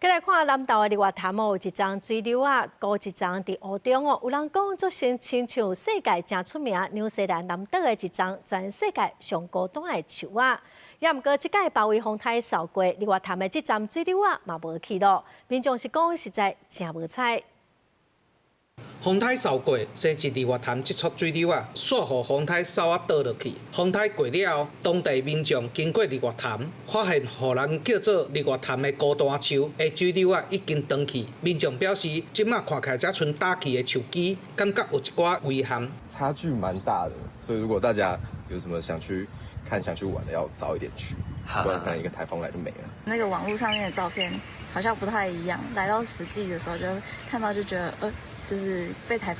再來看南投的日月潭哦，有一叢水柳仔，高一叢佇湖中哦，有人講足像親像世界誠出名紐西蘭南島的一叢全世界上高大的樹仔。也毋過，這擺包圍風颱掃過，日月潭的這叢水柳仔嘛無去咯。民眾是講實在誠無彩。風颱掃過，生佇日月潭這簇水柳仔，煞予風颱掃啊倒落去。風颱過了後，當地民眾經過日月潭，發現予人叫做日月潭的孤單樹的水柳仔已經斷去。民眾表示，這馬看起來這賰打去的樹枝，感覺有一寡遺憾。差距蠻大的，所以如果大家有什麼想去看、想去玩的，要早一點去，不然可能一個颱風來就沒了。那個網路上面的照片好像不太一樣，來到實際的時候就看到就覺得，就是被颱風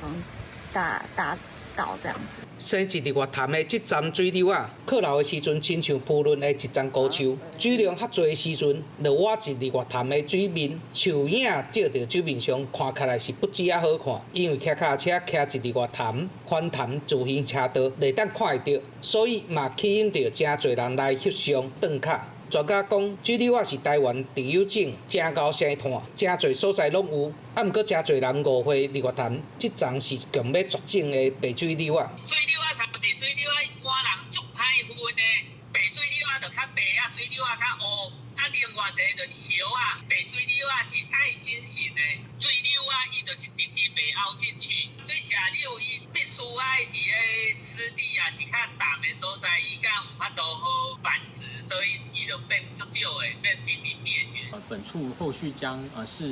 打打倒這樣子。生佇日月潭的這叢水柳仔，靠老的時陣親像浮潤的一叢高樹，水量較濟的時陣，就倚佇日月潭的水面，樹影照佇水面上，看起來是不止仔好看。因為騎腳踏車騎佇日月潭，環潭自行車道會當看會著，所以嘛吸引著誠濟人來翕相轉卡。專家講，水柳仔是台灣特有種，誠𠢕生炭，誠濟所在攏有。啊，毋過誠濟人誤會日月潭這叢是強欲絕種的白水柳仔。水柳仔參白水柳仔，一般人足歹分的，白水柳仔就較白啊，水柳仔較烏。啊，另外一個就是葉仔，白水柳仔是愛心型的，水柳仔伊就是直直袂凹進去。水蛇柳伊必須愛佇咧濕地啊，是較淡的所在，伊才有法度好繁殖，所以伊就變足少的，變瀕臨滅絕。本處後續將視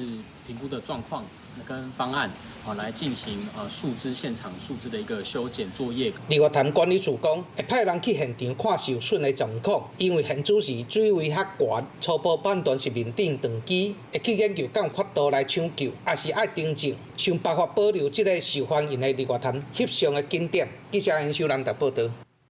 評估的狀況跟方案，來進行樹枝現場樹枝的一個修剪作業。日月潭管理處講，會派人去現場看受損的狀況，因為現此時水位較懸，初步判斷是面頂斷枝，會去研究敢有法度來搶救，抑是愛重種，想辦法保留這個受歡迎的日月潭翕相的景點。記者尹秀蘭台報導。